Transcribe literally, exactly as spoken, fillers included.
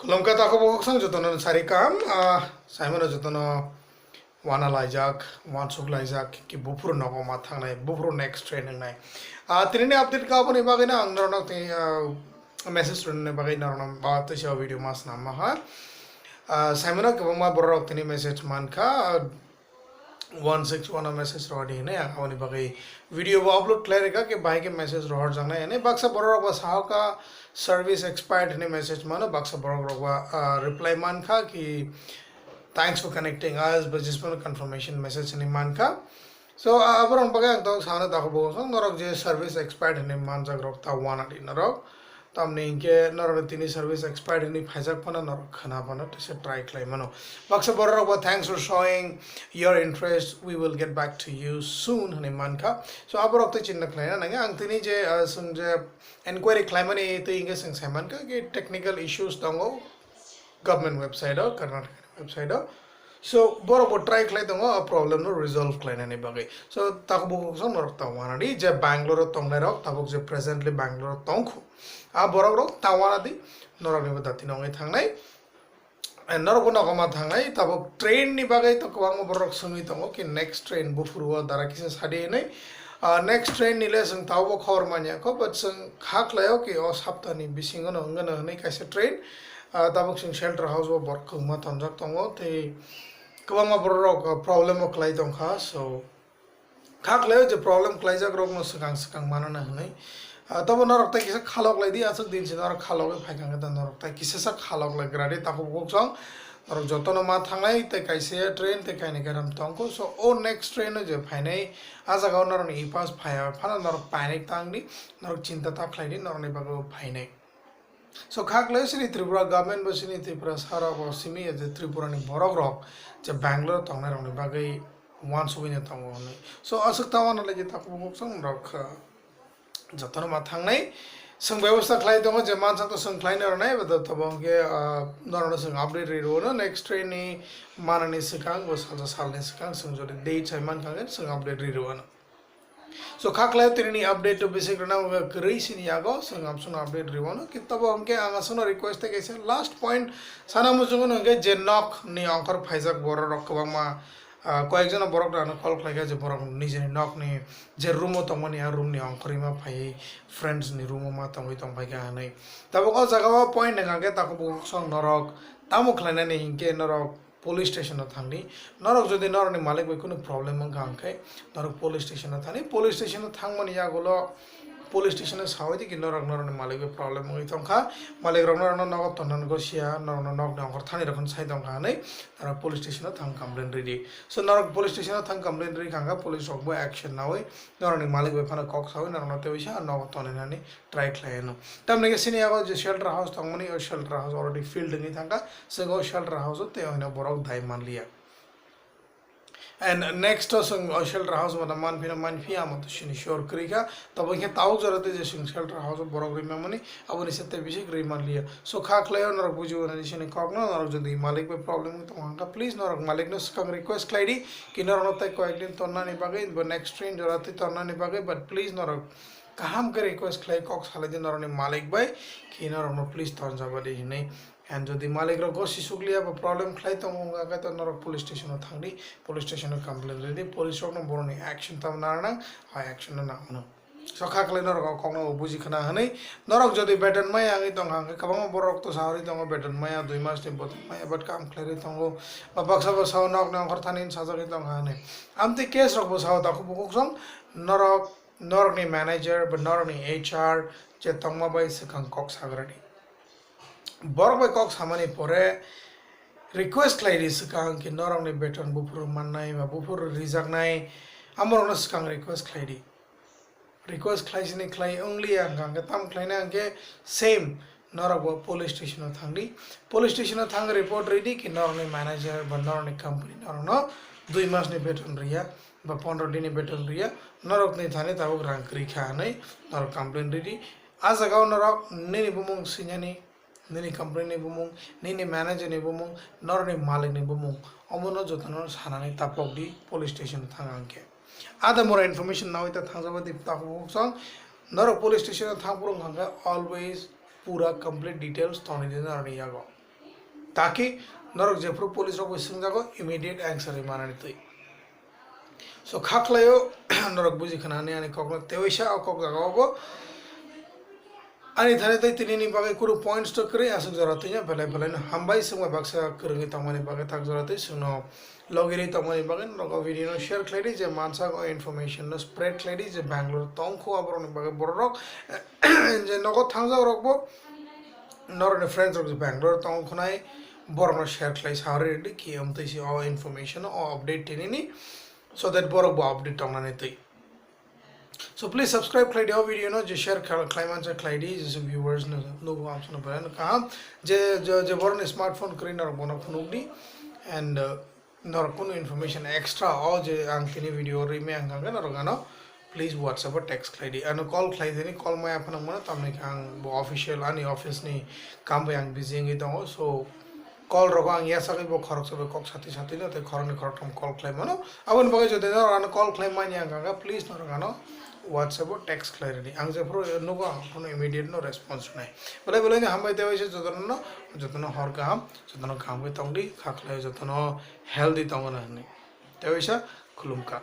Khulumkha takhuk bukhuk sang jotono sari kaham, ah, saimano jotono wana laijak, wansuk laijak, ki buphuru nogo ma thangnai, buphuru next train wngnai. Ah, tinini update ka aboni bagwino ang norokno tini, ah, message rwnani bagwi norokno ba twisa video ma swnamma ha. Ah, saimano kwbangma borok tini message mankha, ah, one six one o message rohordi hinwi ang aboni bagwi video bo upload khlai rwkha, khe bahai khe message rohorjaknai hinwi. Baksa borok rok bo sahoka service expired hinwi message mano, baksa borok rok bo, ah, reply mankha ki thanks for connecting us, ba jismano confirmation message hinwi mankha. So, ah, aborok bagwi ang tok sana takhuk bukhuk sang norok je service expired hinwi manjak rok ta wanadi norok. Tamni hinkhe norok tini service expired hinwi phaijak phano norok khna phano tisa try khlai mano. Baksa borok rok bo thanks for showing your interest, we will get back to you soon hinwi mankha. So aborok tei chinta khlaina nangya ang tini je, ah, swng je enquiry khlaimani tei hinkhe swng saimankha ki technical issues tongo government website o, Karnataka website o. So borok bo try khlai tongo a problem no resolve khlainani bagwi. So takhuk bukhuk sang norok ta wanadi je Bangalore o tongnai rok tabuk je presently Bangalore o tongkhu. A borok rok ta wanadi norok ni bo dati nongwi thangnai. And norok bo nogo ma thangnai tabuk train ni bagwi to kwbangma borok swngwi tongo ki next train buphuru o dara kisa sadi hinwi. Ah, next train ni le swng tabuk bo khobor manya kho, but swng kha khlaio ki o sapta ni bisingo no wngano hinwi kaisa train. Ah, tabuk chwng shelter house o borok kwbangma tonjak tongo, tei kwbangma borok rok, ah, problem o kwlai tongkha, so kha khlaio je problem kwlaijak rokno swkang swkang manana hinwi. Ah, tobo norok tai kisa khalok lai di, aswk din se norok khalogwi phaikha khe norok tai kisa sa khalok lai gra di, takhuk bukhuk song norok jotono ma thangnai tei kaisa train tei kainwi kairam tongkho, so o next train o je phainai, ah jaga o norokni ipas phaiya phano norok painai tang di, norok chinta ta khlai di, norokni bagwi phainai. So kha khlaio chini Tripura government bo chini Tripura sara bo simi je Tripura ni borok rok je Bangalore tongnai rokni bagwi wansugwi no tongo hinwi. So aswk ta wana lagi takhuk bukhuk song rok, ah, jotono ma thangnai. Chwng bebostha khlai tongo je mansak to chwng khlai no rwnai, bo to tobo hwnkhe, ah, norokno chwng update ri rwo no next train ni manani swkang bo salsa salni swkang chwng jodi date sai mankha khe chwng update ri rwo no. So kha khlaio tinini update to bisi rwna wngkha kwrwi sini yago, chwng amsukno update rwano. Khe tobo hwnkhe ang aswkno request tei kaisa last point sana muchungo hwnkhe je nok ni ongkhor phaijak borok rok kwbangma, ah, koyekjono borok rokno call khlaikha je borok nijini nokni je room o tongmani a room ni ongkhorwi ma phaiwi friends ni room o ma tongwi tongphaikha hinwi. Tabuk o jaga o point hwnkha khe takhuk bukhuk song norok tamo khlainani hinkhe norok police station o thangdi. Norok jodi norokni malik bai kunu problem wngkha hwnkhe norok police station o thangdi. Police station o thangmani yagulo police station o sawi di ki norok norokni malik bai problem wngwi tongkha. Malik rok norokno nogo tonnani gosia, norokno nokni ongkhor thani rokno sai tongkha hinwi norok police station o thang complain ridi. So norok police station o thang complain rikha hwnkha police rok bo action nawi norokni malik bai phano kok sawi norokno teibo sa nogo tonwi nani try khlai anw. Tamni khe sini yago je shelter house tongmani, o shelter house already filled wngwi thangkha, chwng o shelter house o tei oino borok dai manliya. And next o chwng o shelter house mano manphino manphiya, amo to sini sure kwrwi kha. Tobo khe tabuk jora tei je chwng shelter house o borok rwi mani, aboni se tei bisi kwrwi manliya. So kha khlai o norok buji mano je sini kokno, norok jodi malik bai problem wng tong kha, please norok malik no swkang request khlai di ki norok no tei koyek din tonnani bagwi, bo next train jora tei tonnani bagwi, but please norok kaham khe request khlai kok salai di norokni malik bai, ki norokno please tonjaba di hinwi. And jodi malik rok gosi sukliya ba problem khlai tongo wngkha khe to norok police station o thangdi, police station o complain ridi, police rokno borokni action tamo nang nang, hai action no nang mano. So kha khlai norok o kokno buji khna hinwi, norok jodi beton maya wngwi tongkha hwnkhe kwbangma borok to sawi tongo beton maya, dui mas ni beton maya, but kam khlai rwi tongo, ba baksa bo sao nokni ongkhor thani sajagwi tongkha hinwi. Amtwi case rok bo sao takhuk bukhuk song norok norokni manager ba norokni H R je tongma bai swkang kok sagrani. Borok bai kok samani pore request khlai di swkang ki norokni beton buphuru mannai ba buphuru rijaknai, amorokno swkang request khlai di. Request khlai sini khlai only ang hwnkhe tam khlaina hwnkhe same norok bo police station o thangdi. Police station o thang report ridi ki norokni manager ba norokni company norokno dui mas ni beton riya ba pondro din ni beton riya, norokni thani tabuk rang kwrwi kha hinwi norok complain ridi. A jaga o norok nini bumung swinani, nini company ni bumung, nini manager ni bumung, norokni malik ni bumung, omono jotono sanani tapok di police station o thang hwnkhe. Ada mora information nawi ta thangjaba di takhuk bukhuk song. Norok police station o thang phuru hwnkha khe always pura complete details tongwi di norokni yago. Taki norok jephuru police rok bai swngjago immediate answer rwi manani twi. So kha khlaio norok buji khna hwnwi ani kokno tewaisa o kok jagao bo. Ani thani tei tinini bagwi kunu points to kwrwi aswk jora twino belai belaino hambai swngma baksa kwrwngwi tongmani bagwi tak jora twi swngno logirwi tongmani bagwi norok o video no share khlaidi je mansa o information no spread khlaidi je Bangalore tongkhu aborokni bagwi bororok je nogo thangjak rokbo norokni friends rok je Bangalore tongo khwnai borokno share khlai sawi rwdi ki amtwi si o information o update tinini so that borok bo update tongnani twi. So please subscribe khlaidi o video no je share khlai mansa khlaidi je viewers no nugo amsano belai no kaham je je borokni smartphone kwrwi norok bono phunukdi and uh, norok kunu information extra o je ang tini video rwi me ang kangkhe norok ano please WhatsApp o text khlaidi ano call khlai dini call maya phano mano tamni khe ang bo official ani office ni kam bai ang busy wngwi tongo so call rogo ang yasagwi bo khoroksa bai kok sati sati no tei khoroknwi khoroktham call khlai mano aboni bagwi jodi norok ano call khlai manya ang kangkhe please norok ano WhatsApp o text khlai rwdi ang jephuru nugo ang phano immediate no response rwnai belai belai ni hambai tei waisa jotono jotono hor kaham jotono kaham khe tongdi kha khlai jotono healthy tongna hwnwi tei waisa khulumkha.